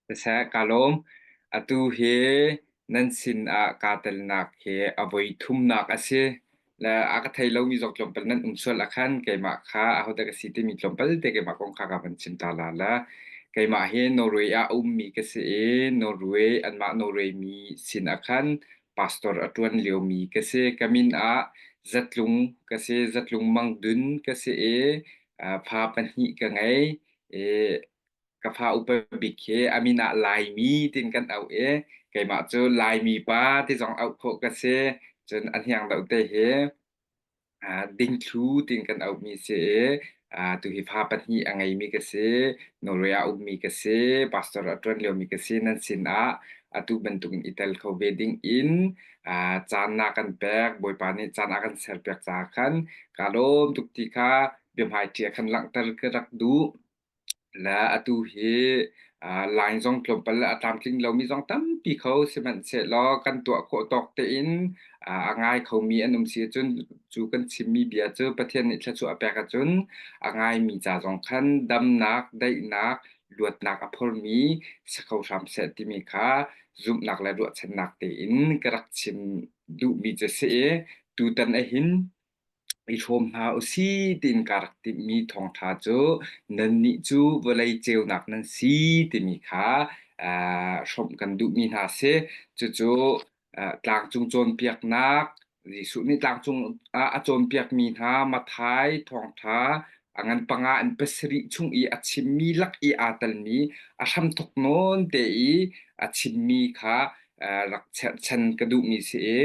Siseh, kaa lawm. Atu hi nan sin ah kaa telnak hi a voi thumnak a si. Le a ka thei lomi zong tlawmpal nan um sual ahkhan keimah kha ahodah ka si timi tlawmpal te keimah kong kha ka van chim ta la la. Keimah hi Norway ah a ummi ka si i Norway anmah Norway mi sin ahkhan pastor a ṭuan liomi ka si. Ka min ah Zatlung ka si, Zatlung Mang Dun ka si i fa pahnih ka ngei. I ka fa upa bik hi a min ah Laimi tiin kan auh i keimah cu Laimi pa ti zong auh khawh ka si. Cun a hniang deuh te hi Dingthlu tiin kan auhmi si i tuhi fa pahnih a ngeimi ka si. Norway ah ummi ka si. Pastor a ṭuan liomi ka si. Nan sinah atu bantukin i tel kho ve ding in caan na kan pek. Bawipa nih caan a kan serpiak caah khan kaa lawm tuk ti kha biahmaiṭhi ah khan langhter ka rak duh. Le atu hi line zong tlawmpal le a tlamtling lomi zong tampi kho sihmanhsehlaw kan tuah khawh tawk tein a ngai khomi an um si ahcun cu kan chimmi bia cu Pathian nih thluachuah a pek ahcun a ngaimi ca zong khan damnak, daihnak, luatnak a phormi si kho hram seh timi kha zumhnak le ruahchannak tein ka rak chim duhmi cu si i tutan ahhin I hrawm hna usih tiin ka rak timhmi thawngṭha cu nannih cu vawlei ceunak nan si timi kha hrawmh kan duhmi hna a si. Cucu tlangcung cawnpiaknak, Jesuh nih tlangcung ah a cawnpiakmi hna Matthai thawngṭha a ngan panga in pasarih chung i a chimmi lak i aa telmi a hramthawk nawn te i a chimmi kha rak cherhchan ka duhmi si i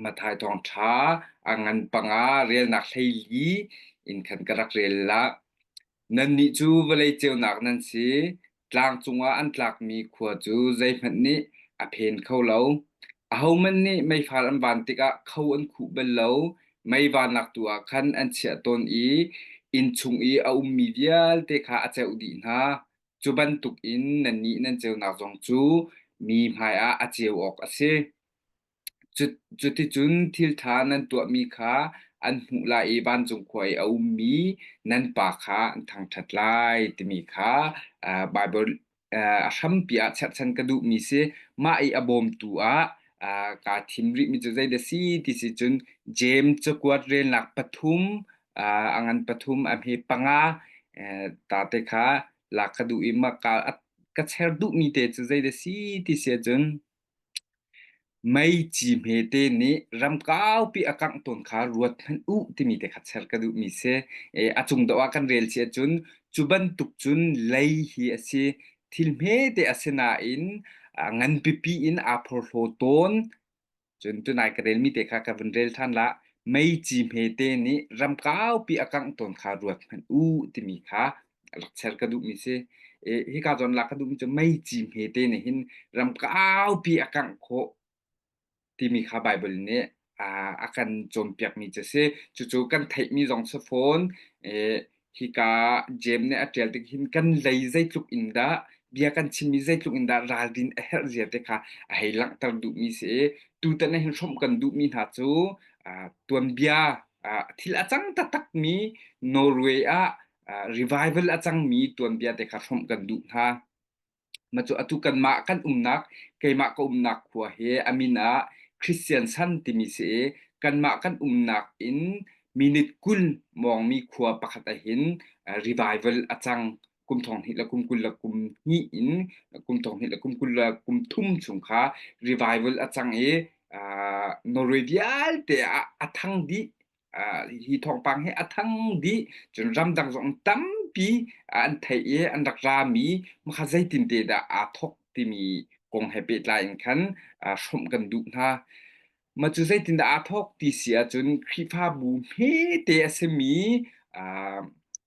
Matthai thawngṭha a ngan panga relnak 14 in khan ka rak rel la. Nannih cu vawlei ceunak nan si. Tlang cungah an tlakmi khua cu zeihmanh nih a phen kho lo. Ahohmanh nih meifar an van tikah kho an khuh bal lo. Mei vannak tu ah khan an chiah tawn i inn chung i a ummi vialte kha a ceuh dih hna. Cu bantukin nannih nan ceunak zong cu mi hmaiah a ceu awk a si. Cuticun thil ṭha nan tuahmi kha an hmuh lai i vancung khua i a ummi nan Pa kha an thangṭhat lai timi kha Baibal a hrampi ah cherhchan ka duhmi si. Mah i a bawmtu ah kaa thim rihmi cu zeidah si ti si cun Jeim cakuat relnak pathum a ngan pathum a hme panga ta te kha lak ka duh i mah ka cher duhmi te cu zeidah si ti si ahcun Meici hmete nih ram kaupi a kangh tawn kha ruat hmanh u timi te kha cher ka duhmi si. A cung deuh ah kan rel si ahcun cu bantuk cun lei hi a si. Thil hmete a si nain a ngan pipi in aa phorhlaw tawn. Cun tunai ka relmi te kha ka vun rel ṭhan la. Meici hmete nih ram kaupi a kangh tawn kha ruat hmanh u timi kha rak cher ka duhmi si. Hika zawn lak ka duhmi cu meici hmete nih hin ram kaupi a kangh khawh timi kha Baibal nih a kan cawnpiakmi cu si. Cucu kan theihmi zong si fawn. Hika Jeim nih a ṭial tik hin kan lei zeitluk in dah bia kan chimmi zeitluk in dah ralrin a herh zia te kha a hei langhter duhmi si i tutan ah hin hrawmh kan duhmi hna cu tuanbia thil a cang taktakmi Norway ah revival a cangmi tuanbia te kha hrawmh kan duh hna. Mah cu atu kanmah kan umnak, keimah ka umnak khua hi a min ah Christian San timi si i kanmah kan umnak in minute 20 mawngmi khua pakhat ahhin revival a cang. Kum thong hnih le kum 20 le kum hnih in kum thong hnih le kum 20 le kum thum chung kha revival a cang i Norway vialte ah a thang dih. Hi thawngpang hi a thang dih. Cun ramdang zong tampi an theih i an rak rami makha zeitin te dah aa thawk timi kong he pehtlai in khan hrawmh kan duh hna. Mah cu zeitindah aa thawk ti si ahcun Khrihfabu hmete a simi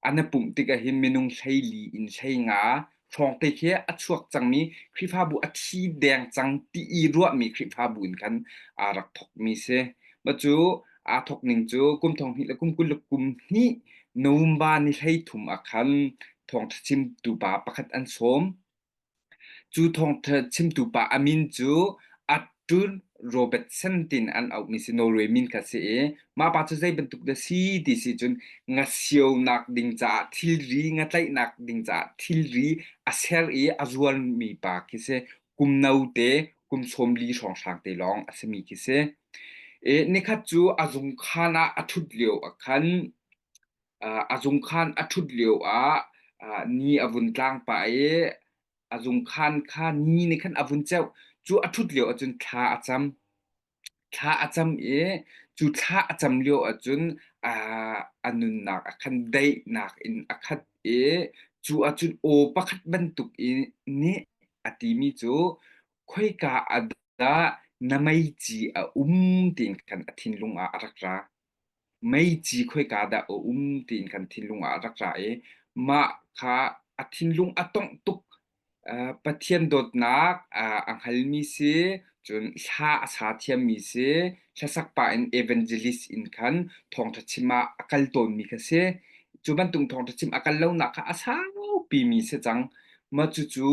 an i pumh tikah hin minung 14 in 15 hrawng te khi a chuak cangmi Khrihfabu a thi deng cang ti i ruahmi Khrihfabu in khan aa rak thawkmi si. Mah cu aa thawk ning cu kum thong hnih le kum 20 le kum hnih November ni 13 ah khan thawngṭha chimtu pa pakhat an sawm. Cu thawngṭha chimtu pa a min cu Arthur Robertson tin an auhmi si Norway min kha si i mah pa cu zei bantuk dah si ti si cun ngasionak ding caah thilri ngatlaihnak ding caah thilri a ser i a zualmi pa khi si kum note kum 40 hrawnghrang te lawng a simi khi si. I nikhat cu a zungkhan ah a ṭhut lio ah khan a zungkhan a ṭhut lio ah ni a vun tlang pah i a zungkhan kha ni nih khan a vun ceuh. Cu a ṭhut lio ahcun thla a cam. Thla a cam i cu thla a cam lio ahcun a nunnak ah khan daihnak in a khat i cu ahcun aw pakhat bantuk in nih a timi cu khoika ah dah na meici a um tiin khan a thinlung ah a rak ra. Meici khoika dah a um tiin kan thinlung ah a rak ra i mah kha a thinlung a tongh tuk. Pathian dawtnak a hngalmi si, cun hla a sa thiammi si, hlasak pah in evangelist in khan thawngṭha chim ah a kal tawnmi kha si. Cu bantuk thawngṭha chim a kal lonak kha a saupimi si cang. Mah cucu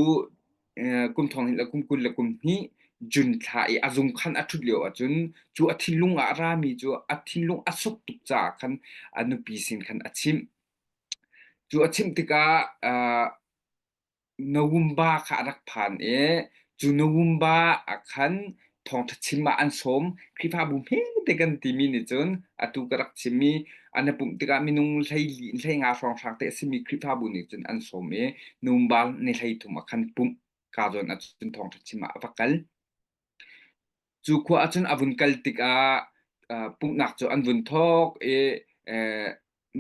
kum thong hnih le kum 20 le kum hnih June thla i a zung khan a ṭhut lio ahcun cu a thinlung ah a rami cu a thinlung a suk tuk caah khan a nupi sin khan a chimh. Cu a chimh tikah November kha a rak phan i cu November ah khan thawngṭha chim ah an sawm. Khrihfabu hmete kan timi nih cun atu ka rak chimmi an i pumh tikah minung 14 in 15 hrawnghrang te a simi Khrihfabu nih cun an sawm i November ni 13 ah khan pumh kaa zawn ahcun thawngṭha chim ah a va kal. Cu khua ahcun a vun kal tikah pumhnak cu an vun thawk i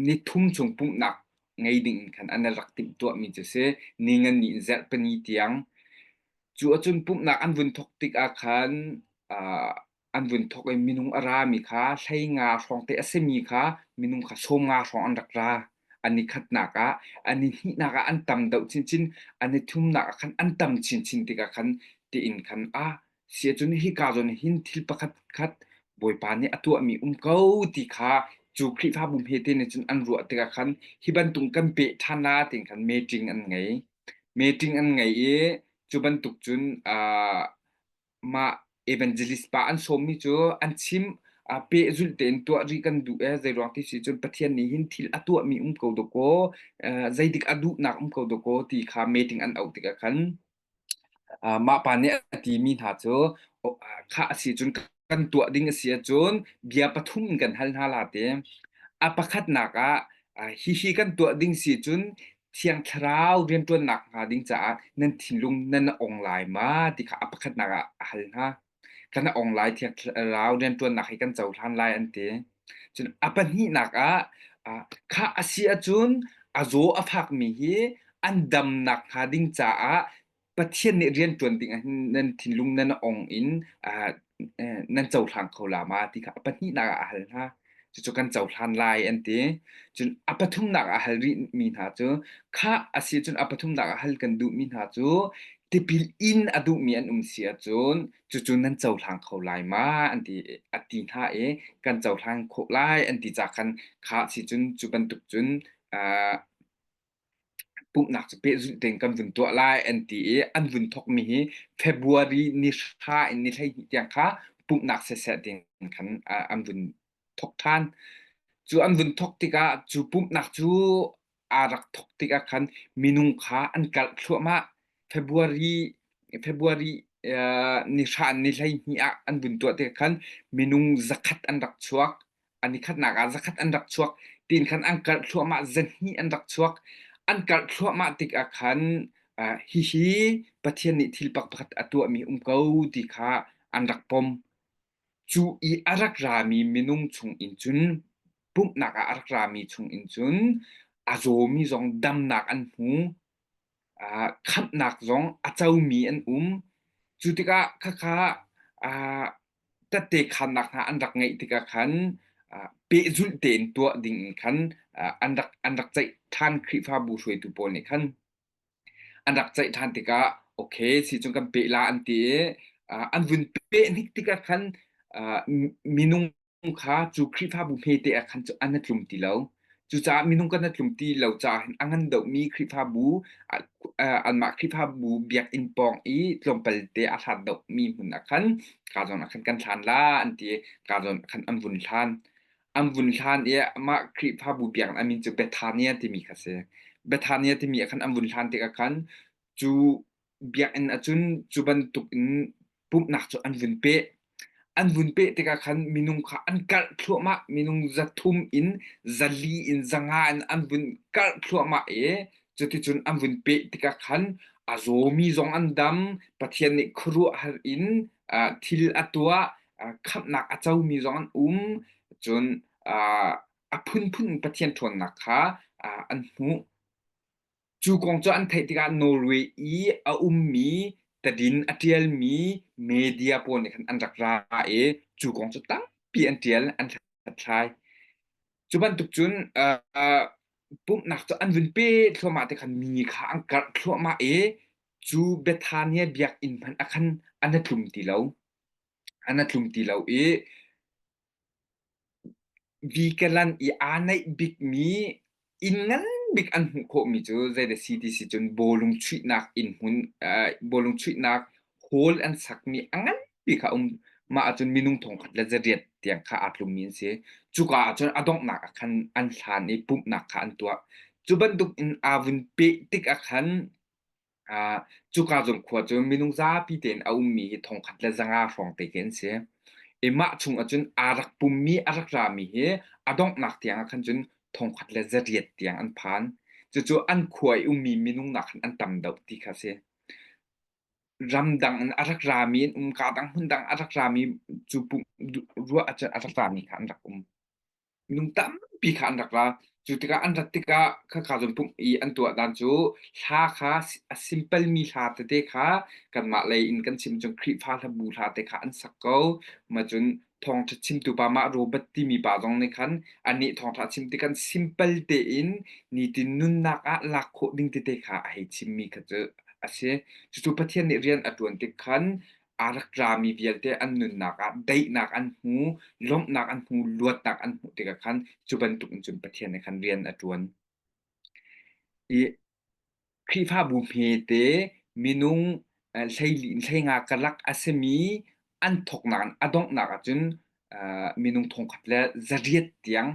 ni thum chung pumhnak ngei ding in khan an rak timhtuahmi cu si. Ni ngan ni in zarhpini tiang. Cu ahcun pumhnak an vun thawk tikah khan an vun thawk i minung a rami kha 15 hrawng te a simi kha minung kha 50 hrawng an rak ra. An i khatnak ah, an i hnihnak ah an tam deuh chinchin, an i thumnak ah khan an tam chinchin tikah khan tiin khan ah si ahcun hika zawn hin thil pakhat khat Bawipa nih a tuahmi um ko ti kha cu Khrihfabu hmete nih cun an ruah tikah khan hi bantuk kan peh ṭhan la tiin khan meeting an ngei. Meeting an ngei i cu bantuk cun mah evangelist pa an sawmmi cu an chim pehzulh tein tuah rih kan duh ee zeiruang ti si cun Pathian nih hin thil a tuahmi um ko dawkaw zeidik a duhnak um ko dawkaw ti kha meeting an auh tikah khan mah pa nih a timi hna cu khah a si cun kan tuah ding a si ahcun bia pathum in kan hal hna la ti. A pakhatnak ah hihi kan tuah ding si cun Thiang Thlarau rianṭuannak hnga ding caah nan thinlung nan ong lai ma ti kha a pakhatnak ah a hal hna. Kan ong lai Thiang Thlarau rianṭuannak hi kan cohlan lai an ti. Cun a pahnihnak ah khah a si ahcun a zaw a fakmi hi an damnak hnga ding caah Pathian nih rianṭuan ding ah hin nan thinlung nan ong in nan cohlang kho la ma ti kha a pahnihnak ah a hal hna. Cucu kan cohlan lai an ti. Cun a pathumnak ah a hal rihmi hna cu khah a si cun a pathumnak ah hal kan duhmi hna cu tipil in a duhmi an um si ahcun cucu nan cohlang kho lai ma an ti a ti hna i kan cohlang khawh lai an ti ca khan kha si cun cu bantuk cun pumhnak cu pehzulh tein kan vun tuah lai an ti i an vun thawkmi hi February ni 10 in ni 12 tiang kha pumhnak siseh ding khan an vun thawk ṭhan. Cu an vun thawk tikah cu pumhnak cu aa rak thawk tikah khan minung kha an karh thluahmah. February February ni hra ni 12 ah an vun tuah tikah khan minung 100 an rak chuak. An i khatnak ah 100 an rak chuak. Tiin khan an karh thluahmah 200 an rak chuak. An karh thluahmah tikah khan hihi Pathian nih thil pakhat a tuahmi um ko ti kha an rak pom. Cu i a rak rami minung chungin cun pumhnak ah a rak rami chungin cun a zawmi zong damnak an hmu, khamhnak zong a comi an um. Cu tikah khakha tette khannak hna an rak ngeih tikah khan pehzulh tein tuah ding in khan an rak ceih ṭhan Khrihfabu hruaitu pawl nih khan. An rak ceih ṭhan tikah okay si cun kan peh la an ti i an vun peh hnik tikah khan minung kha cu Khrihfabu hmete ah khan cu an i tlum ti lo. Cucaah minung kan tlum ti lo caah hin a ngan deuhmi Khrihfabu anmah Khrihfabu biakinn pawng i tlawmpal te a hlat deuhmi hmun ah khan kaa zawn ah khan kan hlan la an ti i kaa zawn ah khan an vun hlan. An vun hlan i mah Khrihfabu biakinn a min cu Bethania timi kha si. Bethania timi ah khan an vun hlan tikah khan cu biakinn ahcun cu bantuk in pumhnak cu an vun peh. An vun peh tikah khan minung kha an karh thluahmah. Minung 300 in 400 in 500 in an vun karh thluahmah i cuticun an vun peh tikah khan a zawmi zong an dam. Pathian nih khuaruahhar in thil a tuah, khamhnak a comi zong an um. Cun a phunphun in Pathian ṭhawnnak kha an hmuh. Cu kong cu an theih tikah Norway i a ummi tadin a ṭialmi media pawl nih khan an rak ra i cu kong cu tampi an ṭial, an hlathlai. Cu bantuk cun uh, pumhnak cu an vun pe thluahmah te khan mi kha an karh thluahmah i cu Bethania biakinn hmanh ah khan an a tlum ti lo. An a tlum ti lo i Vikeland i aa naih bikmi inn ngan bik an hmuh khawhmi cu zeidah si ti si cun bawlung chuihnak inn hmun bawlung chuihnak hall an sakmi a ngan bik kha a um. Mah ahcun minung 1,800 tiang kha aa tlummi an si. Cuka ahcun a donghnak ah khan an hlan i pumhnak kha an tuah. Cu bantuk in aa vun peh tik ah khan Cuka zung khua cu minung zapi tein a ummi hi 1,500 hrawng te khi an si. I mah chung ahcun aa rak pummi a rak rami hi a donghnak tiang ah khan cun 1,800 tiang an phan. Cucu an khua i ummi minung nak khan an tam deuh ti kha a si. Ramdang in a rak rami an um, kaa dang hmun dang a rak rami cu pumh ruah ahcun a rak rami kha an rak um. Minung tampi kha an rak ra. Cu tikah an rat tikah khakha cun pumh i an tuah dan cu hla kha a simple mi hla tete kha kanmah lei in kan chim cun Khrihfa hlabu hla te kha an sak ko. Mah cun thawngṭha chimtu pa mah Robert timi pa zong nih khan anih thawngṭha a chim tik khan simple tein nitin nunnak ah lak khawh ding tete kha a hei chimmi kha cu a si. Cucu Pathian nih rian a ṭuan tik khan aa rak rami vialte an nunnak ah daihnak an hmu, lawmhnak an hmu, luatnak an hmuh tikah khan cu bantuk in cun Pathian nih khan rian a ṭuan. I Khrihfabu hmete minung 14 in 15 karlak a simi an thawknak in a donghnak ahcun minung 1,800 tiang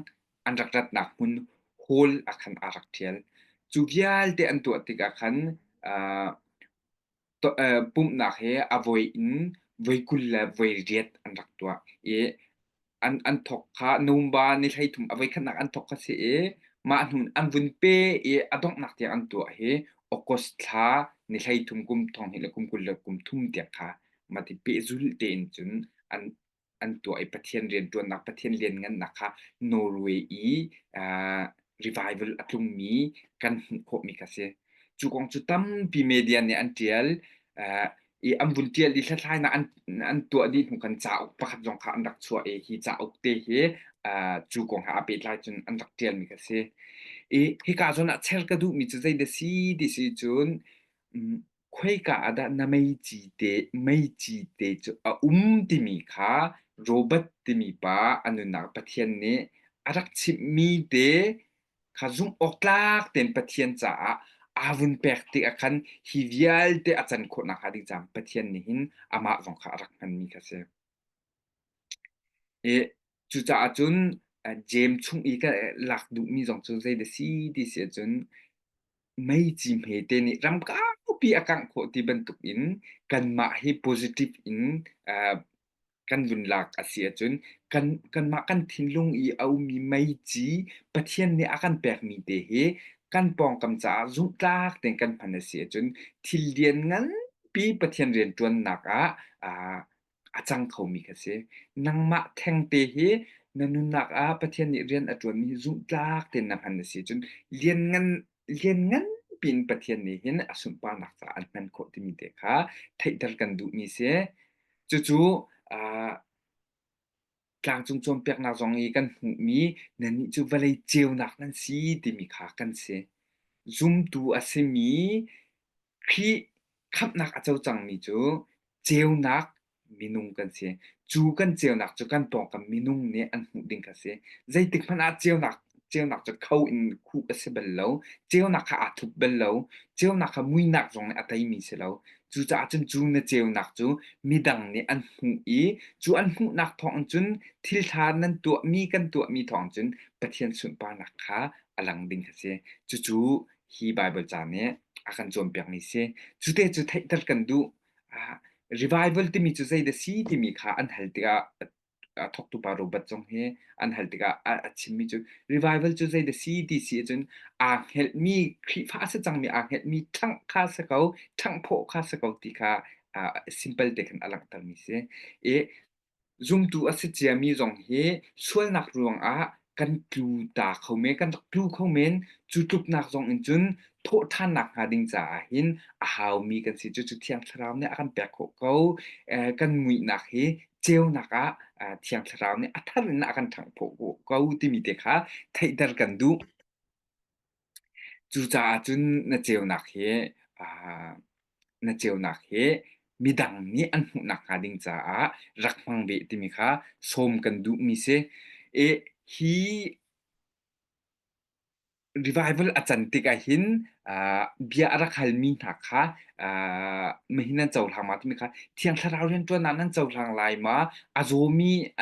an rak ratnak hmun hall ah khan aa rak ṭhial. Cu vialte an tuah tikah khan Pumhnak hi a voi in voi 28 an rak tuah i an thawk kha November ni 13 a voikhatnak an thawk kha si i mah hnu in an vun pe i a donghnak tiang an tuah hi August thla ni 13 kum 2023 tiang kha mah ti pehzulh tein cun an an tuah i Pathian rianṭuannak, Pathian lianngannak kha Norway i revival a tlungmi kan hmuh khawhmi kha si. Cu kong cu tampi media nih an ṭial i an vun ṭial i hlathlainak an tuah dih hnu khan cauk pakhat zong kha an rak chuah i hi cauk te hi cu kong he aa pehtlai cun an rak ṭialmi kha si. I hika zawn ah cher ka duhmi cu zeidah si ti si cun Khoika ah dah na meici te cu a um timi kha Robert timi pa a nunnak Pathian nih a rak chimhmi te kha zumh awk tlak tein Pathian caah aa vun pek tikah khan hi vialte a can khawh nakhnga ding caah Pathian nih hin amah zong kha a rak hmanmi kha a si. I cucaah cun Jeim chung i ka lak duhmi zong cu zeidah si ti si ahcun meici hmete nih ram kaupi a kangh khawh ti bantukin kanmah hi positive in kan vun lak a si ahcun kan kanmah kan thinlung i a ummi meici Pathian nih a kan pekmi te hi kan pawngkam caah zumhtlak tein kan hman a si ahcun thil lian nganpi Pathian rianṭuannak ah a cang khomi kha si. Nangmah thengte hi na nunnak ah Pathian nih rian a ṭuanmi hi zumhtlak tein na hman a si cun lianngan lianngan piin Pathian nih hin a sunparnak caah an hman khawh timi te kha theihter kan duhmi si. Cucu uh, tlangcung cawnpiaknak zong i kan hmuhmi nannih cu vawlei ceunak nan si timi kha kan si. Zumtu a simi Khrih khamhnak a co cangmi cu ceunak minung kan si. Cu kan ceunak cu kan pawngkam minung nih an hmuh ding kha si. Zeitik hmanh ah ceunak Ceunak cu kho in khuh a si bal lo. Ceunak kha aa thup bal lo. Ceunak kha muinak zong nih a teimi si lo. Cucaah cun cu na ceunak cu midang nih an hmuh i cu an hmuhnak thawng cun thil ṭha nan tuahmi kan tuahmi thawng cun Pathian sunparnak kha a lang ding a si. Cucu hi Baibal ca nih a kan cawnpiakmi si. Cute cu theihter kan duh. Revival timi cu zeidah si timi kha an hal tikah a thawktu pa Robert zong hi an hal tikah a chimmi cu revival cu zeidah si ti si ahcun aa hngelhmi Khrihfa a si cangmi aa hngelhmi ṭhangh kha si ko, ṭhanghphawh kha si ko ti kha simple te khan a langhtermi si. I zumtu a si ciami zong hi sualnak ruangah kan tlu ta kho men, kan rak tlu kho men. Cu tluknak zong in cun thawhṭhannak hnga ding caah hin a haumi kan si. Cucu Thiang Thlarau nih a kan pek khawh ko. Kan muihnak hi ceunak ah Thiang Thlarau nih a thar in a kan ṭhanghphawh ko timi te kha theihter kan duh. Cucaah cun na ceunak hi na ceunak hi midang nih an hmuh nakhnga ding caah rak hmang ve timi kha sawm kan duhmi si. I hi Revival a can tikah hin bia a rak halmi hna kha mahi nan cohlang ma timi kha Thiang Thlarau rianṭuannak nan cohlang lai ma? A zawmi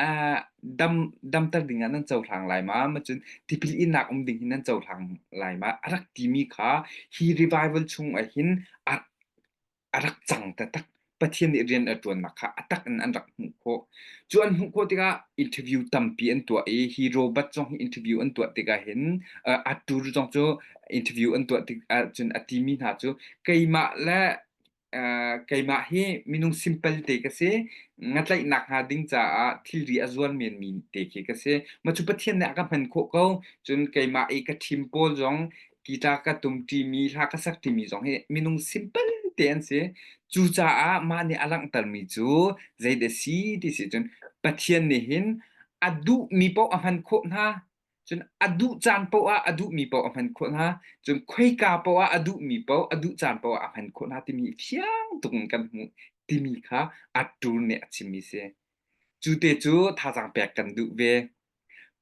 dam damter dingah nan cohlang lai ma? Macun tipil innak um ding hi nan cohlang lai ma? A rak timi kha hi revival chung ah hin a a rak cang taktak. Pathian nih rian a ṭuannak kha a tak in an rak hmuh khawh. Cu an hmuh khawh tikah interview tampi an tuah i hi Robert zong hi interview an tuah tikah hin uh, Arthur zong cu interview an tuah tik ahcun a timi hna cu keimah le uh, keimah hi minung simple te ka si ngatlaihnak hnga ding caah thilri a zuar menmi te khi ka si. Mah cu Pathian nih a ka hman khawh ko. Cun keimah i ka ṭhim pawl zong guitar ka tum ṭimi, hla ka sak ṭimi zong hi minung simple te an si. Cucaah mah nih a langhtermi cu zeidah si ti si cun Pathian nih hin a duhmi paoh a hman khawh hna. Cun a duh caan paoh ah a duhmi paoh a hman khawh hna. Cun khoika paoh ah a duhmi paoh a duh caan paoh ah a hman khawh hna timi fiang tuk in kan hmuh timi kha Artur nih a chimmi si. Cu te cu thazaang pek kan duh ve.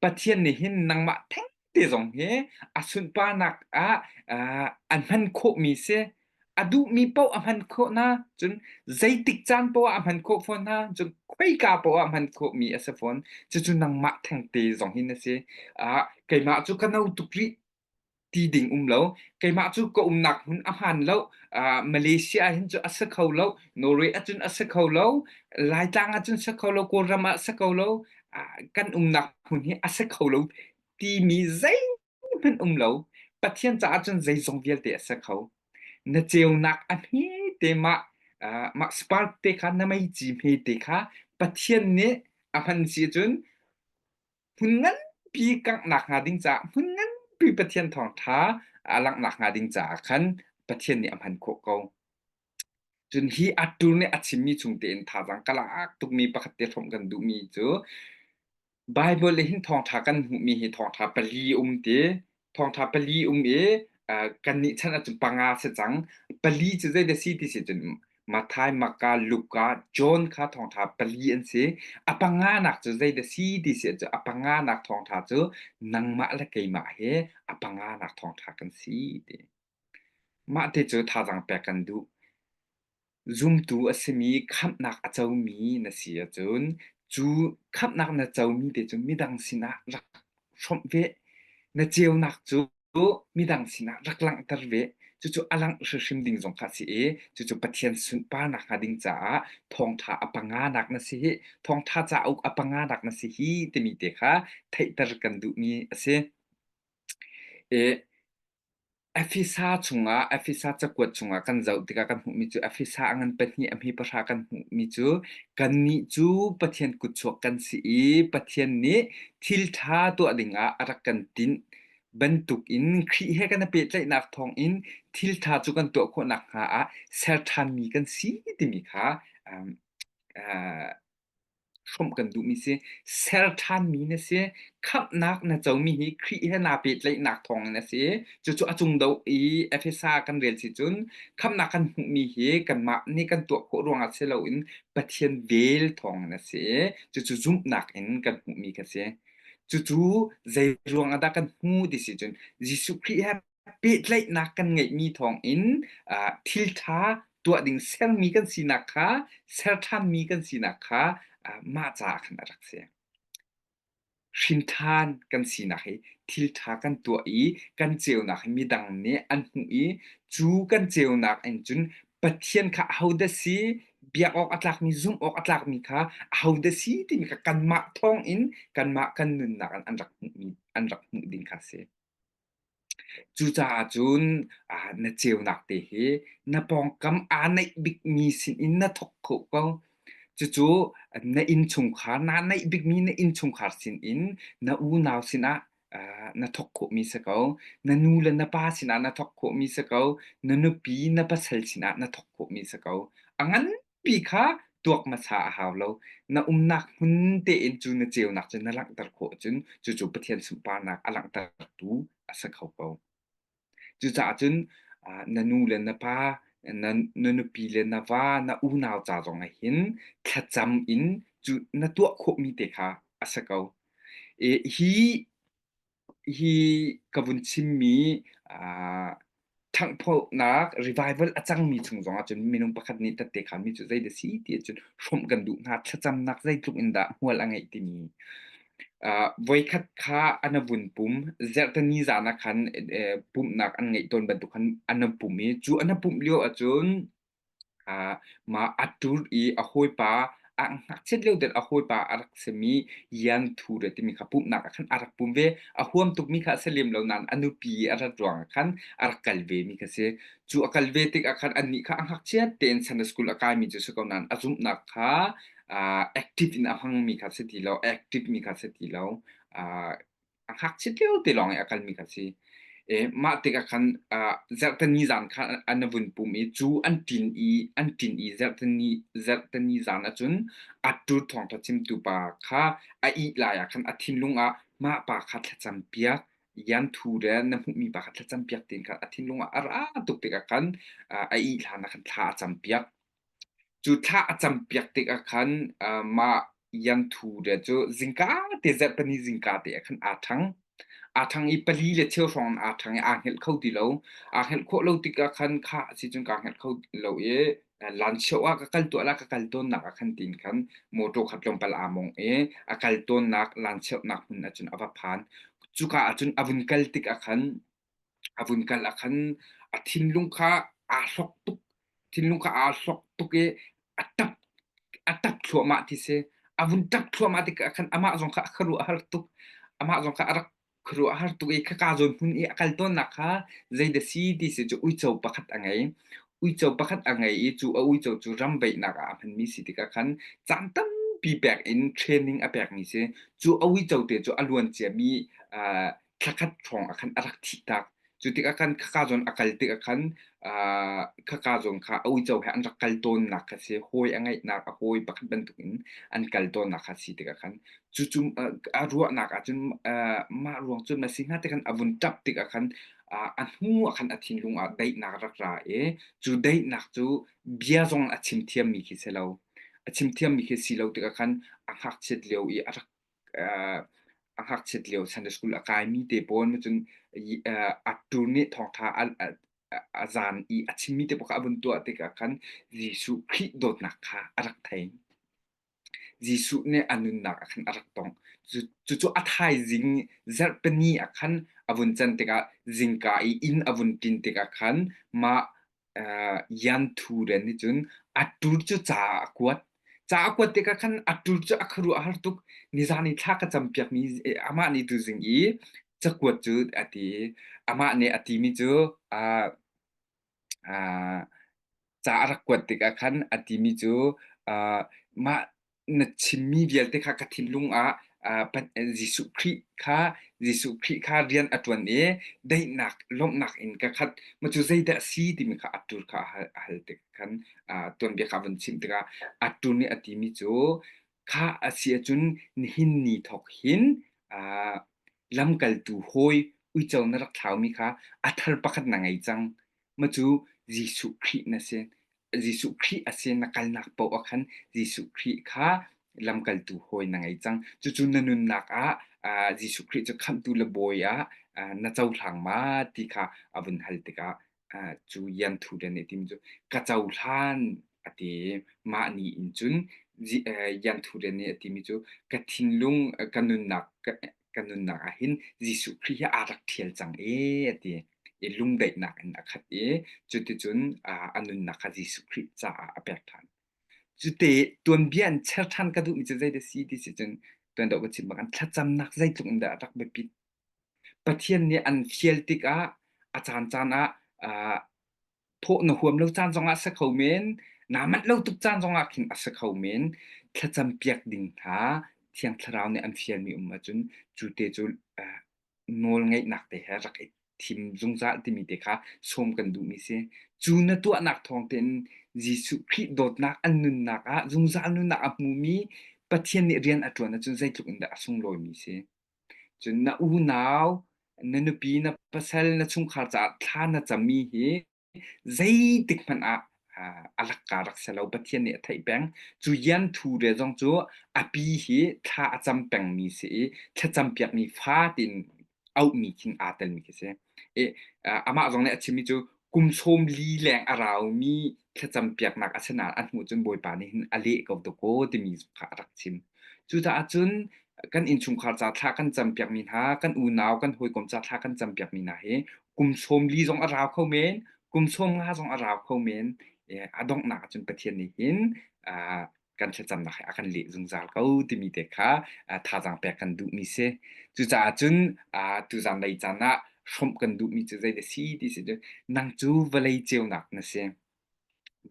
Pathian nih hin nangmah thengte zong hi a sunparnak ah an hman khawhmi si. A duhmi paoh a hman khawh hna. Cun zeitik caan paoh ah a hman khawh fawn hna. Cun khoika paoh ah hman khawhmi a si fawn. Cucu nangmah thengte zong hin a si. Keimah cu ka no tuk rih ti ding um lo. Keimah cu ka umnak hmun a hmaan lo. Malaysia ah hin cu a si kho lo. Norway ahcun a si kho lo. Laitlang ahcun si kho lo. Kawlram ah si kho lo. Kan umnak hmun hi a si kho lo timi zeihmanh um lo. Pathian caah cun zeizong vialte a si kho. Na ceunak a hmete mah mah spark te kha na meici hmete kha Pathian nih a hman si ahcun hmun nganpi kanghnak hnga ding caah hmun nganpi Pathian thawngṭha a langhnak hnga ding caah khan Pathian nih a hman khawh ko. Cun hi Artur nih a chimmi chung tein thazaang ka lak tukmi pakhat te hrawmh kan duhmi cu Baibal i hin thawngṭha kan hmuhmi hi thawngṭha pali um ti. Thawngṭha pali um i kannih chan ahcun panga si cang. Pali cu zeidah si ti si cun Matthai, Marka, Luka, John kha thawngṭha pali an si. A panganak cu zeidah si ti si ahcun a panganak thawngṭha cu nangmah le keimah he a panganak thawngṭha kan si ti. Mah te cu thazaang pek kan duh. Zumtu a simi khamhnak a comi na si ahcun cu khamhnak na comi te cu midang sinah rak hrawmh ve. Na ceunak cu midang sinah rak langhter ve. Cucu a langh hrimhrim ding zong kha a si i cucu Pathian sunparnak hnga ding caah thawngṭha a panganak na si hi, thawngṭha cauk a panganak na si hi timi te kha theihter kan duhmi a si. I Efesa chungah Efesa cakuat chungah kan zoh tikah kan hmuhmi cu Efesa a ngan pahnih a hme pahra kan hmuhmi cu kannih cu Pathian kutchuak kan si i Pathian nih thil ṭha tuah dingah a rak kan tinh bantukin Khrih he kan i pehtlaihnak thawngin thil ṭha cu kan tuah khawh nakhnga ah ser ṭhanmi kan si timi kha um, uh, hrawmh kan duhmi si. Ser ṭhanmi na si. Khamhnak na comi hi Khrih he naa pehtlaihnak thawngin a si. Cucu a cung do i Efesa kan rel si cun khamhnak kan hmuhmi hi kanmah nih kan tuah khawh ruangah si loin Pathian vel thawngin a si. Cucu zumhnak in kan hmuhmi kha si. Cucu zei ruang ah dah kan hmu ti si cun Jesuh Khrih he pehtlaihnak kan ngeihmi thawngin thil ṭha tuah ding sermi kan sinak kha ser ṭhanmi kan sinak kha mah caah khan a rak si. Hrinṭhan kan sinak hi thil ṭha kan tuah i kan ceunak hi midang nih an hmuh i cu kan ceunak in cun Pathian kha ahodah si, biak awk a tlakmi, zumh awk a tlakmi kha ahodah si timi kha kanmah thawngin kanmah kan nunnak in an rak hmuhmi an rak hmuh ding kha a si. Cucaah cun na ceunak te hi na pawngkam aa naih bikmi sinin na thawk khawh ko. Cucu na innchungkhar, naa naih bikmi na innchungkhar sinin na unau sinah na thawk khawhmi si ko. Na nu le na pa sinah na thawk khawhmi si ko. Na nupi, na pasal sinah na thawk khawhmi si ko. A ngan pi kha tuak hmasa a hau lo. Na umnak hmun tein cu na ceunak cu na langhter khawh ahcun cucu Pathian sunparnak a langhtertu a si kho ko. Cucaah cun na nu le na pa, na, na nupi le na va, na unau ca zong ah hin thlacam in cu na tuah khawhmi te kha a si ko. I hi Hi ka vun chimmi ṭhanghphawhnak revival a cangmi chung zongah cun minung pakhat nih tette khanmi cu zeidah a si ti ahcun hrawmh kan duh hnga. Thlacamnak zeitluk in dah hmual a ngeih timi. Voikhat kha an a vun pum. Zarhteni zan ah khan pumhnak an ngeih tawn bantuk khan an a pum i cu an a pumh lio ahcun Mah a ṭur i a hawipa a ngakchiat lio tein a hawipa a rak simi Yan Thu re timi kha pumhnak ah khan a rak pum ve. A huam tukmi kha a si lem lo nain a nupi a rat ruangah khan a rak kal vemi kha si. Cu a kal ve tikah khan annih kha a ngakchiat tein Sunday school a kaimi cu si ko nain a zumhnak kha active in a hmangmi kha si ti lo, active mi kha si ti lo. A ngakchia lio te lawng i a kalmi kha si. E, mah tikah khan uh, zarhteni zan kha an vun pum i cu an ṭin i an ṭin i zarhteni zarhteni zan ahcun a ṭur thawngṭha chimtu pa kha a ih lai ah khan a thinlung ah mah pa kha thlacam piak yan thu le na hmuhmi pa kha thlacam piak tiin khan a thinlung ah a ra tuk tikah khan uh, a ih hlan ah khan thla a cam piak. Cu thla a campiak tikah khan mah Yanthu le cu zingka te zarhpini zingka te ah khan aa ṭhang. Aa ṭhang i pali le cheu hrawng in aa ṭhang i aa hngelh kho ti lo. Aa hngelh khawh lo tikah khan khah a si cun kaa hngelh kho lo i lancheu ah ka kal tuah la ka kal tawnnak ah khan tiin khan mawṭaw kha tlawmpal aa mong i a kal tawnnak lancheunak hmun ah cun a va phan. Cuka ah cun a vun kal tikah khan A vun kal ah khan a thinlung kha aa hlok tuk. Thinlung kha aa hlok tuk i a ṭap a ṭap thluahmah ti si. A vun ṭap thluahmah tikah khan amah zong kha a khuaruah a har tuk. Amah zong kha a rak khuaruah a har tuk i khaka zawn hmun i a kal tawnnak kha zeidah si ti si cu uico pakhat a ngei. Uico pakhat a ngei i cu a uico cu ram veihnak ah a hmanmi si tikah khan caan tampi pek in training a pekmi si. Cu a uico te cu a luan ciami uh, thlakhat hrawng ah khan a rak thihtak. Cu tikah khan khaka zawn a kal tikah khan uh, khaka zawn kha a uico he an rak kal tawnnak kha si hawi a ngeihnak a hawi pakhat bantukin an kal tawnnak kha si tikah khan cucu uh, a ruahnak ah cun uh, mah ruang cun na si hnga tikhan a vun ṭap tikah khan uh, a hnu ah khan a thinlung ah daihnak rak ra i cu daihnak cu bia zong a chim thiammi khi si lo a chim thiammi khi si lo tikah khan a ngakchiat lio i a rak a ngakchiat lio Sunday school a kaimi te pawl cun a ṭur nih thawngṭha a zan i a chimmi te pawl kha a vun tuah tikah khan Jesuh Khrih dawtnak kha a rak thei. Jesuh nih a nunnak ah khan a rak tong. Cucu a thaizing zarhpini ah khan a vun can tikah zingka i inn a vun ṭin tikah khan mah Yan Thu Ren nih cun a ṭur cu ca a kuat. Ca a kuat tikah khan a ṭur cu a khuaruah a har tuk. Nizan i thla ka campiakmi amah nih tuzing i cakuat cu a ti i amah nih a timi cu uh, uh, ca a rak kuat tikah khan a timi cu uh, mah na chimmi vialte kha ka thinlung ah Jesuh Khrih kha Jesuh Khrih kha rian a ṭuan i daihnak lawmhnak in ka khat ma cu zeidah a si timi kha Artur kha a hal tik khan tuanbia kha a vun chimh tikah Artur nih a timi cu kha a si ahcun nihin ni thawk hin lamkaltu hawi uico na rak thlaumi kha a thar pakhat na ngei cang ma cu Jesuh Khrih na si Jesuh Khrih a si na kalnak paoh ah khan Jesuh Khrih kha lamkaltu hawi na ngei cang. Cucu na nunnak ah Jesuh Khrih cu khamhtu le bawi ah na cohlang ma ti kha a vun hal tikah cu Yan Thu le nih a timi cu ka cohlan a ti i mah ni in cun Yan Thu le nih a timi cu ka thinlung ka nunnak ka nunnak ah hin Jesuh Khrih hi aa rak ṭhial cang ee a ti i lungdaihnak in a khat i cuticun a nunnak kha Jesuh Khrih caah a pek ṭhan. Cute tuanbia in cher ṭhan ka duhmi cu zeidah si ti si cun tuan deuh ka chim bang thlacamnak zeitluk in dah a rak biapit. Pathian nih an fial tikah a caancaan ah thawh na huam lo caan zongah a si kho men, naa manh lo tuk caan zongah khin a si kho men. Thlacam piak ding hna Thiang Thlarau nih an fialmi um ahcun cu te cu nawlngeihnak te he rak i thim zungzal timi te kha sawm kan duhmi si. Cu na tuahnak thawng tein Jesuh Khrih dawtnak an nunnak ah zungzal nunnak a hmumi Pathian nih rian a ṭuan ahcun zeitluk in dah a sunglawimi si. Cun na unau, na nupi, na pasal, na chungkhar caah thla na cammi hi zeitik hmanh ah a lakka rak si lo. Pathian nih a theih peng. Cu yan thu re zong cu a pi hi thla a cam pengmi si i thlacam piakmi fa tiin auhmi khin aa telmi khi si. I amah zong nih a chimmi cu kum 40 leng a raumi thlacam piaknak a si nain a hnu cun Bawipa nih hin a leh ko dakaw timi kha a rak chim. Cucaah cun kan innchungkhar ca thla kan campiakmi hna, kan unau, kan hawikom ca thla kan campiakmi hna hi kum 40 zong a rau kho men, kum 50 zong a rau kho men. A donghnak ah cun Pathian nih hin kan thlacamnak hi a kan leh zungzal ko timi te kha thazaang pek kan duhmi si. Cucaah cun tuzan lei caan ah hrawmh kan duhmi cu zei dah si ti si cu nang cu vawlei ceunak na si.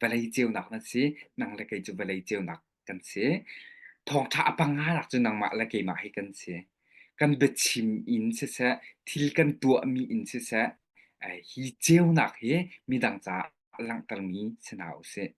Vawlei ceunak na si. Nang le kei cu vawlei ceunak kan si. Thawngṭha a panganak cu nangmah le keimah hi kan si. Kan biachim in siseh, thil kan tuahmi in siseh, hi ceunak hi midang caah langhtermi si hna usih.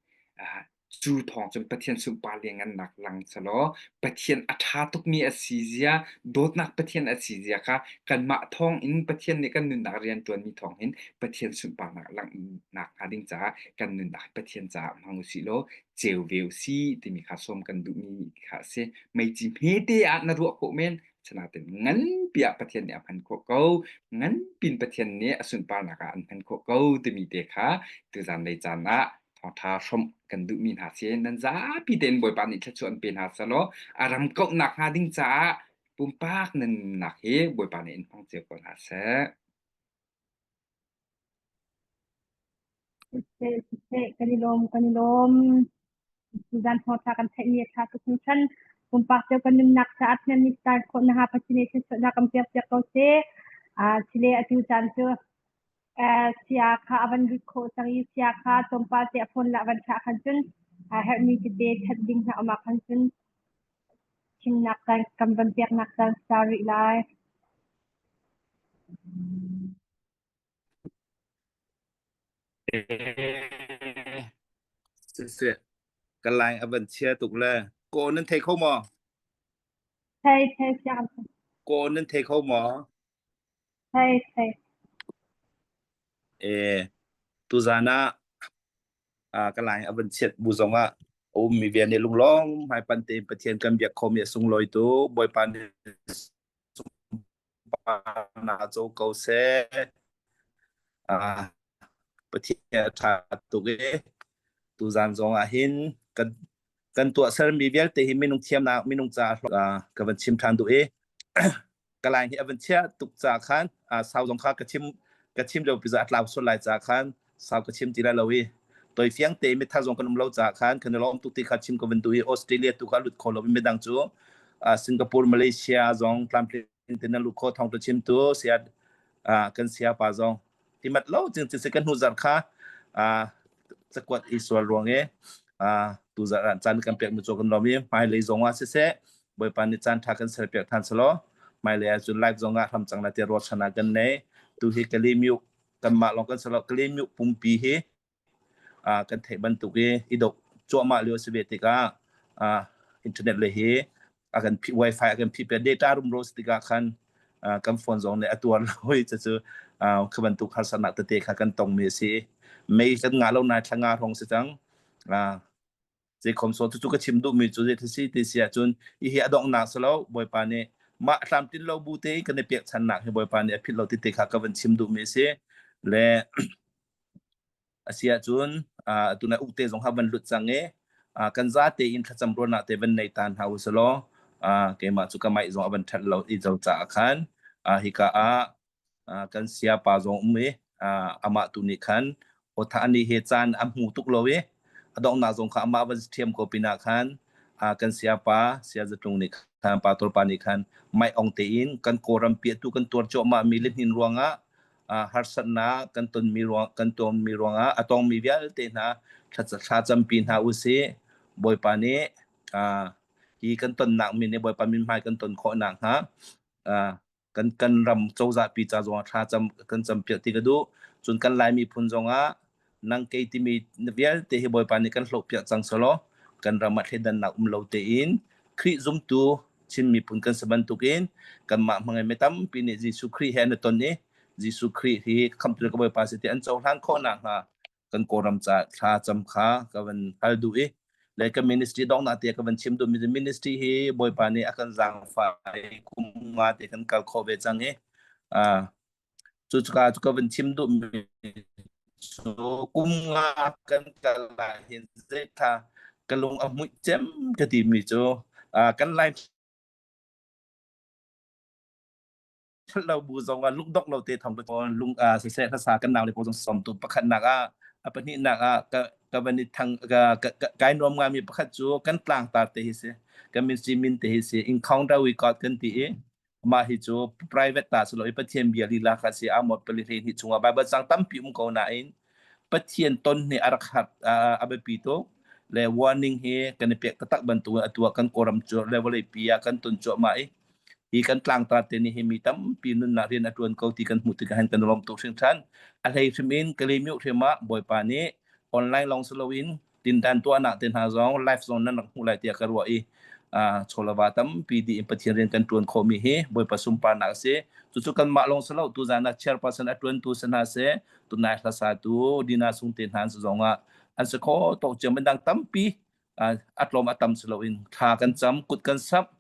Cu thawng cun Pathian sunpar lianngannak lang selaw Pathian a ṭha tukmi a si zia, dawtnak Pathian a si zia kha kanmah thawng in Pathian nih kan nunnak rian ṭuanmi thawng hin Pathian sunparnak langhnak hnga ding caah kan nunnak hi Pathian caah hmang usih law ceu ve usih timi kha sawm kan duhmi kha a si. Meici hmete ah na ruah khawh men, Sinain nganpi ah Pathian nih a hman khawh ko, nganpi in Pathian nih a sunparnak ah an hman khawh ko timi te kha tuzan lei caan ah thawngṭha hrawmh kan duhmi hna si. Nan zapi tein Bawipa nih thluachuah an pe hna selaw a ram kauhnak hnga ding caah pumpak nan nunnak hi Bawipa nih in hmang cio ko hna seh. Siseh, siseh, kan i lawm, kan i lawm. Tuzan thawngṭha kan theihmi a ṭha tuk hringhran. Pumpak cio kan nunnak caah Pathian nih caan khawh na ha Pathian nih thluachuahnak kan pek ko seh. Sile atu caan cu sia kha a van lut khawh cang i sia kha tlawmpal te a phone la a van thlah khan cun a herhmi tete that ding hna um ah khan cun chimnak caan kan van peknak caan sa rih lai. Siseh, ka line a van chia tuk le kaw nan thei kho maw? Thei thei siang. Kaw nan thei kho maw? Thei thei. E tuzan ah ka line a van chiat bu zong ah a ummi vial nih lunglawm hmaipan tein Pathian kan biak khomi a sunglawi tu Bawipa nih na co ko seh. Pathian a ṭha tuk i tuzan zong ah hin kan kan tuahsermi vialte hi minung thiamnak minung caah ka van chim ṭhan duh i ka line hi a van chia tuk ca khan sau zong kha ka chim lio pi a tlau sual lai ca khan sau ka chim ti lai lo i toi fiang te mithar zong kan um lo ca khan kan lawm tuk ti kha chim ka van duh i Australia tu kha lut kho lo midang cu Singapore Malaysia zong tlamtling te nan lut kho thong tu chim tu sia kan sia pa zong ti mat lo ching chi kan hnu zar kha cakuat i sual ruang e tu zar caan kan pek mi chu kan lawm i hmailei zong ah siseh Bawipa nih caan ṭha kan serpiak ṭhan selaw hmailei ah cun live zong ah hram cang la ti ruahchan ah kan nei. Tu hi Kalymyo kanmah lawng kan si lo Kalymyo pumpi hi kan theih bantuk i i doh cuahmah lio si ve tikah internet le hi a kan phih wifi a kan phih pe data rumro si tikah khan kan phone zong nih a tuar lo i cucu kha bantuk harsatnak tete kha kan tongmi a si. Mei kan ngah lo nai thla nga hrawng si cang. Zeikhom so cucu ka chim duhmi cu zei si ti si ahcun hihi a donghnak si lo Bawipa nih Mah tlamtlin lo bu te kan i pekchannak hi Bawipa nih a philh lo ti te kha ka van chim duhmi a si. Le a si ahcun tuna ukte zong ha van lut cang i kan za tein thlacam ruahnak te van nei ta hna u selaw keimah cu ka maih zong a van ṭhat lo i zo caah khan hika ah kan siapa zong um i amah tu nih khan awtha ani he caan a hmu tuk lo i a donghnak zong kha amah van thiam ko pinah khan kan siapa sia zatlung nih khan pa pa nih khan mai ong tein kan kawlram piatu kan tuar cuahmah mi lihnin ruangah harsatnak kan tonmi ruang kan tonmi ruangah a tongmi vialte hna thla campi hna usih Bawipa nih hi kan tonnak min nih Bawipa min hmai kan ton khawh nakhnga kan kan ram cozah pi ca zongah thla cam kan campiak ti ka duh cun kan Lai miphun zongah nang kei timi vialte hi Bawipa nih kan hlohpiak cang selaw kan ram ah thleidannak um lo tein Khrih zumtu Chin miphun kan si bantukin kanmah hmangin mi tampi nih Jesuh Khrih he an i ton i Jesuh Khrih hi khamhtu ka Bawipa si ti an cohlan khawh nakhnga kan Kawlram ca thla cam kha ka van hal duh i le ka ministry donghnak te ka van chim duh mi ministry hi Bawipa nih a kan zaangfah i kum nga te kan kal khawh ve cang i Cuka cu ka van chim duhmi cu kum nga kan kal ah hin zeitha ka lung a hmuih cem ka timi cu kan lai lo bu zong ah lungdok lo te thong lung siseh hlasa kan nau le pawl zong som tu pakhatnak ah a pahnihnak ah ka ka van i thang ka kai nuam ngami pakhat cu kan tlangtar te hi si kan min si min te hi si encounter we got kan ti i Mah hi cu private ta si lo i Pathian bia lila kha si Amos pali 12 chungah Bible cang tampi um ko nain Pathian ton hi a rak har a biapi tuk le warning hi kan i pek taktak bantuk in atu ah kan Kawlram cu le vawleipi ah kan ton cuahmah i hi kan tlangtar te nih hi mi tampi nunnak rian a ṭuan ko ti kan hmuh tikah hin kan lawm tuk hringhran. A hlei hrim in Kalymyo hrim ah Bawipa nih online lawng si loin tindan tuahnak te hna zong live zong nan rak hmuh lai tiah ka ruah i chawlava tampi di in Pathian rian kan tuan khawhmi hi Bawipa sunparnak a si. Cucu kanmah lawng si lo tuzan ah chairperson a tuantu si hna seh tunai hlasatu Dina Sung te hna an si zong ah an si kho tok cio mindang tampi a tlawm a tam si loin thla kan cam kut kan samh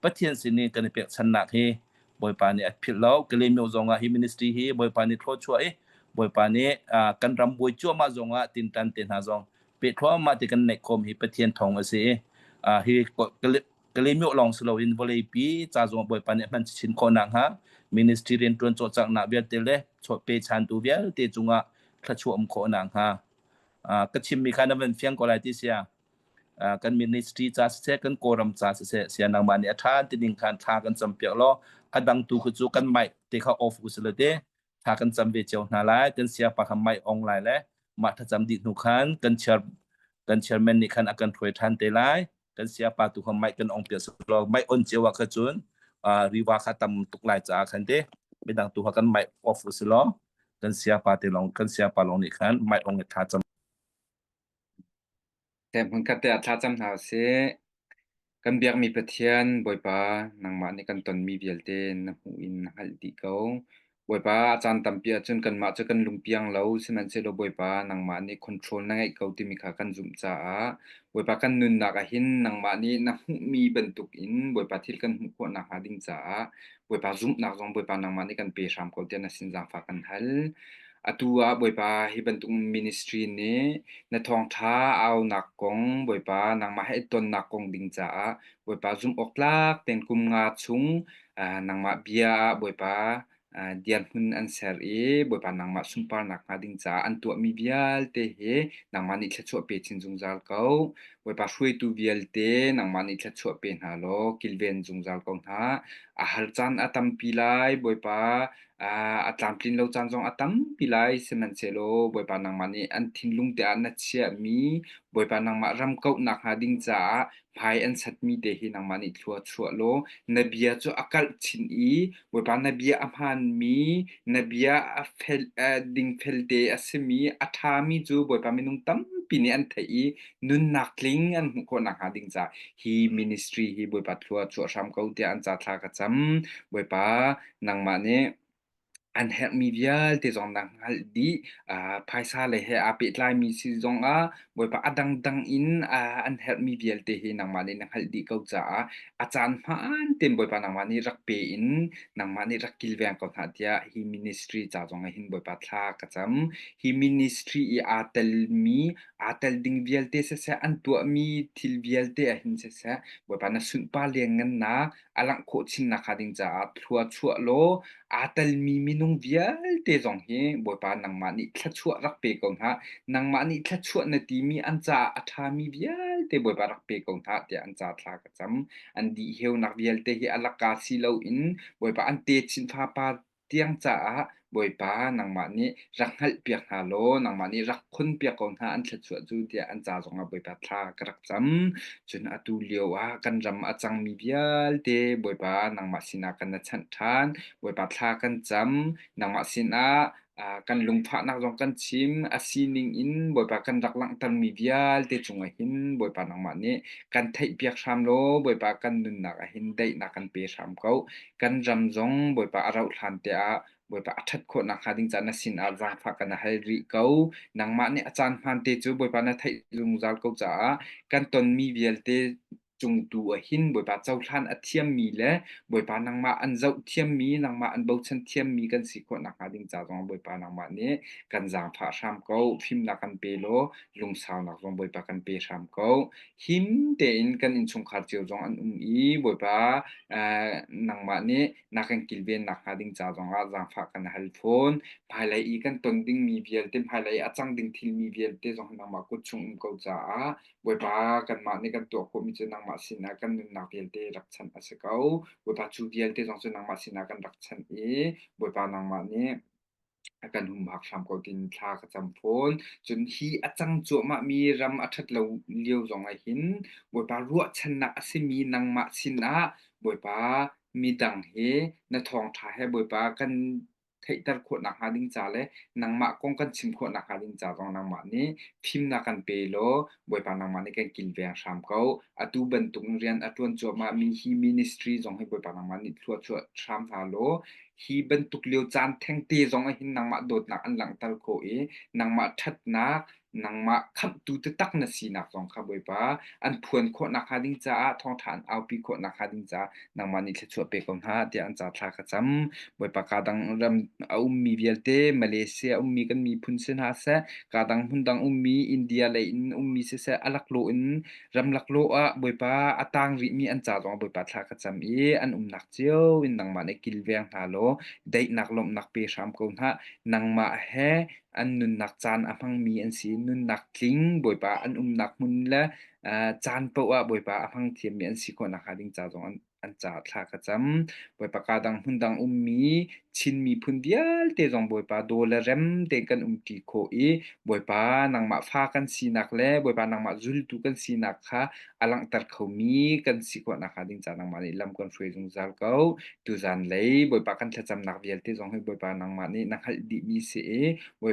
Pathian sin i kan i pekchannak hi Bawipa nih a philh lo. Kalemyo zong ah hi ministry hi Bawipa nih thluachuah i Bawipa nih kan ram buai cuahmah zong ah tintan te hna zong pe thluahmah ti kan neih khawm hi Pathian thawng a si i hi Kalemyo lawng si loin vawleipi ca zong Bawipa nih hman chin khawh nakhnga ministry rianṭuan cawlcanghnak vialte le pechantu vialte cungah thluachuah um khawh nakhnga ka chimmi kha na van fiang ko lai ti sia. Kan ministry ca siseh kan kawlram ca siseh sia nangmah nih a ṭha ti ding khan thla kan cam piak law a dang tu khu cu kan mic te kha off u sila te thla kan cam ve cio hna lai kan siapa kha mic ong lai le mah thlacam dih hnu khan kan chair kan chairman nih khan a kan hruai ṭhan te lai kan siapa tu kha mic kan ong piak law mic on cio ah kha cun riwa kha tam tuk lai caah khan te midang tu kha kan mic off u sila kan siapa te long kan siapa long nih khan mic ong i thla cam Hmunkhat te ah thlacam hna usih. Kan biakmi Pathian Bawipa, nangmah nih kan tonmi vialte na hmuh in na hngalh dih ko. Bawipa, a caan tampi ahcun kanmah cu kan lungpiang lo, sihmanhsehlaw Bawipa, nangmah nih control na ngeih ko timi kha kan zumh caah Bawipa kan nunnak ah hin nangmah nih na hmuhmi bantukin Bawipa thil kan hmuh khawh nakhnga ding caah Bawipa zumhnak zong Bawipa nangmah nih kan pe hram ko tiah na sin zaangfah kan hal. Atu ah Bawipa hi bantuk ministry nih na thawngṭha aunak kong Bawipa nangmah he i tonnak kong ding caah Bawipa zumh awk tlak tein kum nga chung nangmah bia ah Bawipa dirhmun an ser i Bawipa nangmah sunparnak hnga ding caah an tuahmi vialte hi nangmah nih thluachuah pe chin zungzal ko. Bawipa hruaitu vialte nangmah nih thluachuah pe hna law kilven zungzal ko hna. A har caan a tampi lai Bawipa A tlamtlin lo caan zong a tampi lai, sihmanhsehlaw Bawipa nangmah nih an thinlung te ah na chiahmi Bawipa nangmah ram kauhnak hnga ding caah hmai an satmi te hi nangmah nih thlua chuah law na bia cu a kalh chin i Bawipa na bia a hmaanmi, na bia a fel, dingfel te a simi, a ṭhami cu Bawipa minung tampi nih an theih i nunnak tling an hmuh khawh nakhnga ding caah hi ministry hi Bawipa thlua chuah hram ko tiah an ca thla ka cam. Bawipa nangmah nih. An herhmi vialte zong na hngalh dih. Phaisa lei he aa pehtlaimi si zongah Bawipa a dangdang in an herhmi vialte hi nangmah nih na hngalh dih ko caah a caan hmaan tein Bawipa nangmah nih rak pe in nangmah nih rak kilveng ko hna tiah hi ministry ca zongah hin Bawipa thla ka cam. Hi ministry i aa telmi, aa tel ding vialte siseh, an tuahmi thil vialte ah hin siseh, Bawipa na sunpar lianngannak a langh khawh chin nakhnga ding caah thlua chuah law aa telmi minung vialte zong hi Bawipa nangmah nih thluachuah rak pe ko hna. Nangmah nih thluachuah na timi an caah a ṭhami vialte Bawipa rak pe ko hna tiah an ca thla ka cam. An dihheunak vialte hi a laka si loin Bawipa an techin fapa tiang caah Bawipa nangmah nih rak hngalhpiak hna law nangmah nih rak khonpiak ko hna an thluachuah cu tiah an ca zongah Bawipa thla ka rak cam. Cun atu lio ah kan ram a cangmi vialte Bawipa nangmah sinah kan na chanh ṭhan. Bawipa thla kan cam. Nangmah sinah kan lungfahnak zong kan chim. A sining in Bawipa kan rak langhtermi vialte cungah hin Bawipa nangmah nih kan theihpiak hram law Bawipa kan nunnak ah hin daihnak kan pe hram ko. Kan ram zong Bawipa a rauh hlan te ah Bawipa a ṭhat khawh nakhnga ding caah na sinah zaangfah kan hal rih ko. Nangmah nih a caan hmaan te cu Bawipa na theih zungzal ko caah kan tonmi vialte cung tu ah hin Bawipa cohlan a thiammi le Bawipa nangmah an zoh thiammi, nangmah an bochan thiammi kan si khawh nakhnga ding ca zong Bawipa nangmah nih kan zaangfah hram ko. Fimnak kan pe law lungsaunak zong Bawipa kan pe hram ko. Him tein kan innchungkhar cio zong an um i Bawipa nangmah nih na kan kilven nakhnga ding ca zongah zaangfah kan hal fawn. Hmailei i kan ton dingmi vialte, hmailei a cang ding thilmi vialte zong nangmah kut chung um ko caah Bawipa kanmah nih kan tuah khawhmi cu nangmah sinah kan nunnak vialte rak chanh a si ko. Bawipa cu vialte zong cu nangmah sinah kan rak chanh i Bawipa nangmah nih a kan humhak hram ko tiin thla ka cam fawn. Cun hi a cang cuahmahmi ram a ṭhat lo lio zongah hin Bawipa ruahchannak a simi nangmah sinah Bawipa midang he na thawngṭha he Bawipa kan theihter khawh nakhnga ding ca le nangmah kong kan chim khawh nakhnga ding ca zong nangmah nih fimnak kan pe law Bawipa nangmah nih kan kilveng hram ko. Atu bantuk rian a ṭuan cuahmahmi hi ministry zong hi Bawipa nangmah nih thluachuah hram hna law hi bantuk lio caan thengte zong ah hin nangmah dawtnak an langhter khawh i nangmah ṭhatnak nangmah khamhtu taktak na sinak zong kha Bawipa an phuan khawh nakhnga ding caah thawngṭha an aupi khawh nakhnga ding caah nangmah nih thluachuah pe ko hna tiah an ca thla ka cam. Bawipa kaa dang ram a ummi vialte Malaysia ummi kan miphun si hna seh, kaa dang hmun dang ummi India lei in ummi siseh a laklawh in ram laklawh ah Bawipa a tang rihmi an ca zong Bawipa thla ka cam i an umnak cio in nangmah nih kilveng hna law daihnak lawmhnak pe hram ko hna. Nangmah he an nunnak caan a hmangmi an si. Nunnak tling Bawipa an umnak hmun le caan paoh ah Bawipa a hmang thiammi an si khawh nakhnga ding ca zong an an caah thla ka cam. Bawipa kaa dang hmun dang ummi Chin miphun vialte zong Bawipa daw le rem tein kan umṭi khawh i Bawipa nangmah fa kan sinak le Bawipa nangmah zultu kan sinak kha a langhter khomi kan si khawh nakhnga ding caah nangmah nih lam kan hruai zungzal ko. Tuzan lei Bawipa kan thlacamnak vialte zong hi Bawipa nangmah nih na hngalh dihmi si i Bawipa.